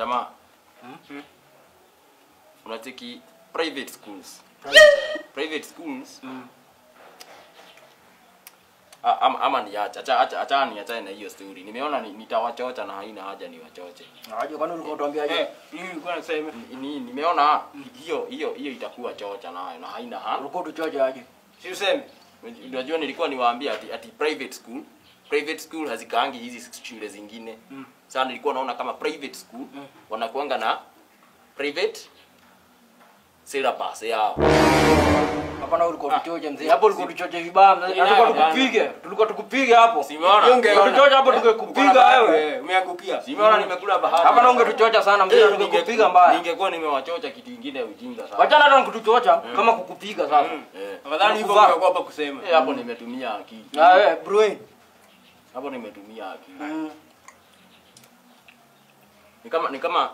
Majamaa. Unacheki private schools. Private schools. Ama niache. Acha niachane na hiyo story. Nimeona nitawachocha na haina haja niwachoche. Haja kwani ulikuwa unatuambiaje? Mimi nilikuwa nasema nimeona hiyo itakuwa chocha nayo na haina ha. Ulikuwa utuchocha aje? Si useme. Unajua nilikuwa niwaambia ati private school. Private school hazikaangi hizi shule zingine. Sasa nilikuwa naona kama private school wanakuanga na private syllabus yao. Hapana, ulikuwa tuchoche mzee. Hapo ulikuwa tuchoche vibaya mzee. Tulikuwa tukupige. Tulikuwa tukupige hapo. Simeona. Ungetuchocha hapo tungekupiga wewe. Umeangukia. Simeona nimekula bahati. Hapana, ungetuchocha sana mzee, tungekupiga mbaya. Ningekuwa nimewachocha kitu kingine ujinga sana. Wachana hata kutuchocha kama kukupiga sasa. Afadhali hivyo ungekuwa hapa kusema. Hapo nimetumia akili. Na wewe bro. Hapo nimetumia akili. Ni kama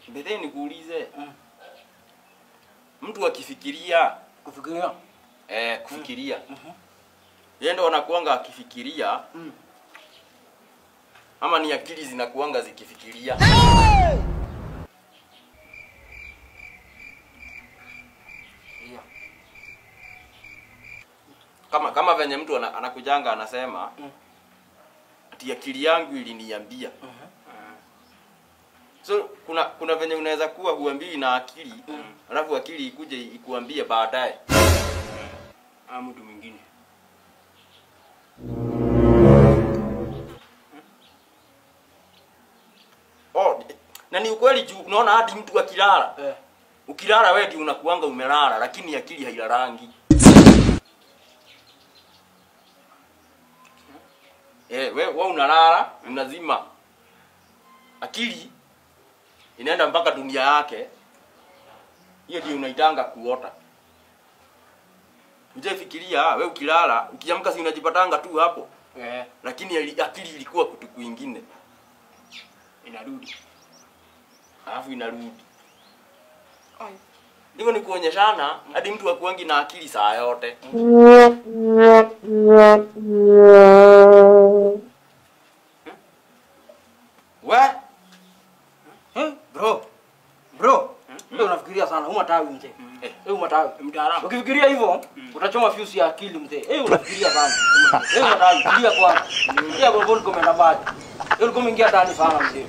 mbele nikuulize. Mtu akifikiria kufikiria kufikiria. Yeye ndo anakuanga akifikiria. Ama ni akili zinakuanga zikifikiria. Yeah. Kama venye mtu anakujanga anasema ati akili yangu iliniambia. So kuna venye unaweza kuwa huambii na akili, alafu akili ikuje ikuambie baadaye. Mtu mwingine. Oh, na ni ukweli juu unaona hadi mtu akilala. Ukilala wewe ndio unakuanga umelala lakini akili hailalangi. Wewe unalala, unazima. Akili inaenda mpaka dunia yake. Hiyo ndio unaitanga kuota. Ujefikiria wewe ukilala, ukiamka si unajipatanga tu hapo. Lakini akili ilikuwa kutu kwingine. Inarudi. Alafu inarudi. Hivyo ni kuonyeshana hadi mtu hakuangi na akili saa yote. We? Bro. Bro. Wewe unafikiria sana, uma tawi mzee. Wewe uma tawi. Mtaalamu. Ukifikiria hivyo, utachoma fuse ya akili mzee. Unafikiria sana. Wewe una tawi, fikiria kwanza. Fikiria kwa ball comment mbaya. Wewe ulikuwa umeingia ndani sana mzee.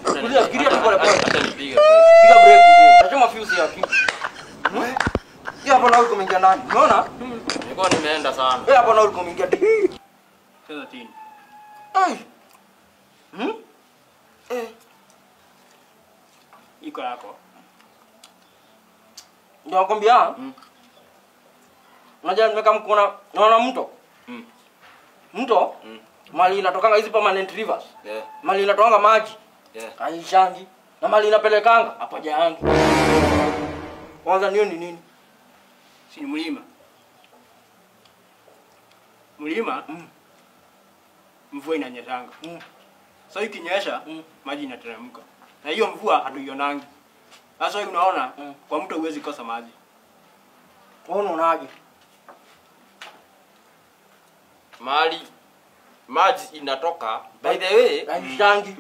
Fikiria fikiria tu pole pole. Acha nipige. Piga break mzee. Utachoma fuse ya akili. Yeye hapo na ulikuwa umeingia ndani. Unaona? Nilikuwa nimeenda sana. Wewe hapo na ulikuwa umeingia ndani. Sasa tini. Iko yako. Ndio nakwambia. Unajua nimeka mkona naona mto. Mto? Mali inatokanga hizi permanent rivers. Mali inatokanga maji. Haishangi. Na mali inapelekanga hapo jaangi. Kwanza niyo ni nini? Si ni mlima. Mlima? Mvua inanyeshanga. So ikinyesha maji inateremka. Na hiyo mvua hatuionangi. Sasa unaona kwa mto huwezi kosa maji. Wewe unaonaje? Mali maji inatoka. By the way, haishangi.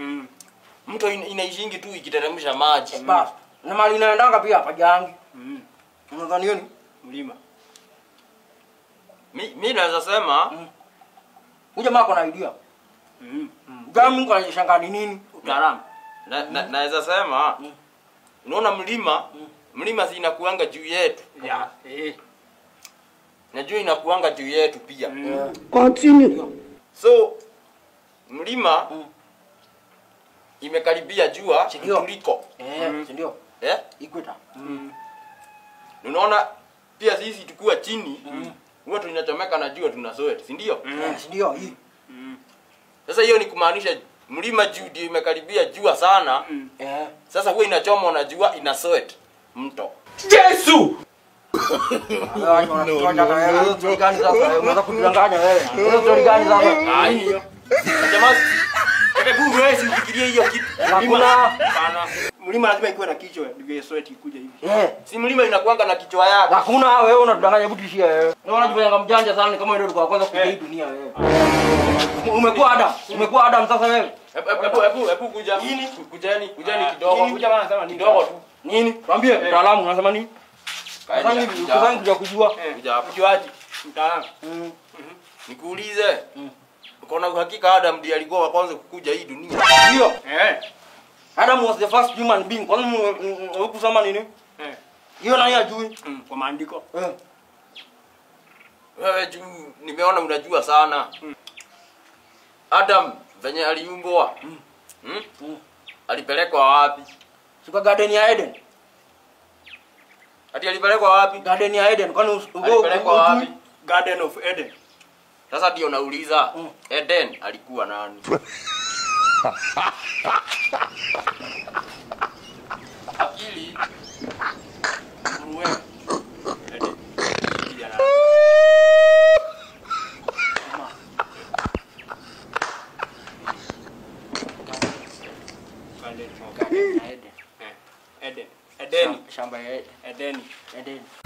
Mto inaishingi tu ikiteremsha maji. Bas. Na mali inaendanga pia hapa jangi. Unadhani hiyo ni mlima? Mimi naweza sema huyu jamaa ako na idea. Jamaa Mungu anashangaa ni nini? Utaalamu. Naweza sema unaona mlima, mlima si inakuanga juu yetu. Yeah. Najua inakuanga juu yetu pia. Continue. So mlima imekaribia jua kuliko. Ndio. Equator. Unaona pia sisi tukua chini huwa tunachomeka na jua tuna sweat, si ndio? Ndio hii. Sasa hiyo ni kumaanisha mlima juu ndio imekaribia jua sana. Sasa huwa inachoma na jua ina sweat mto. Yesu. No. Story gani sasa? Unataka kudanganya wewe. Story gani sasa? Ai. Jamaa, hebu wewe usifikirie hiyo kitu. Hakuna. Hapana. Mlima lazima ikuwe na kichwa ndio sweat ikuje hivi. Si mlima inakuanga na kichwa yake. Hakuna, wewe unatudanganya, hebu tishia wewe. Unaona unajifanya mjanja sana kama wewe ndio ulikuwa kwanza kuja hii dunia wewe. Umekuwa Adam. Umekuwa Adam sasa wewe. Hebu kuja. Nini? Kujeni, kujeni kidogo. Kuja bana, sema nini? Kidogo tu. Nini? Tuambie mtaalamu unasema nini? Kaeni. Sasa kuja kujua. Kuja hapa. Mjuaji, mtaalamu. Nikuulize. Uko na uhakika Adam ndiye alikuwa wa kwanza kukuja hii dunia? Ndio. Adam was the first human being. Kwani hukusema nini? Hiyo nani ajui? Kwa maandiko. Wewe juu nimeona unajua sana. Adam venye aliumbwa. Alipelekwa wapi? Sika Garden ya Eden. Ati alipelekwa wapi? Garden ya Eden. Kwani alipelekwa wapi? Garden of Eden. Sasa ndio nauliza, Eden alikuwa nani? Akili Nguruwe. Eden. Kijana. Garden of Garden ya Eden. Eden. Edeni. Shamba ya Eden. Edeni. Eden.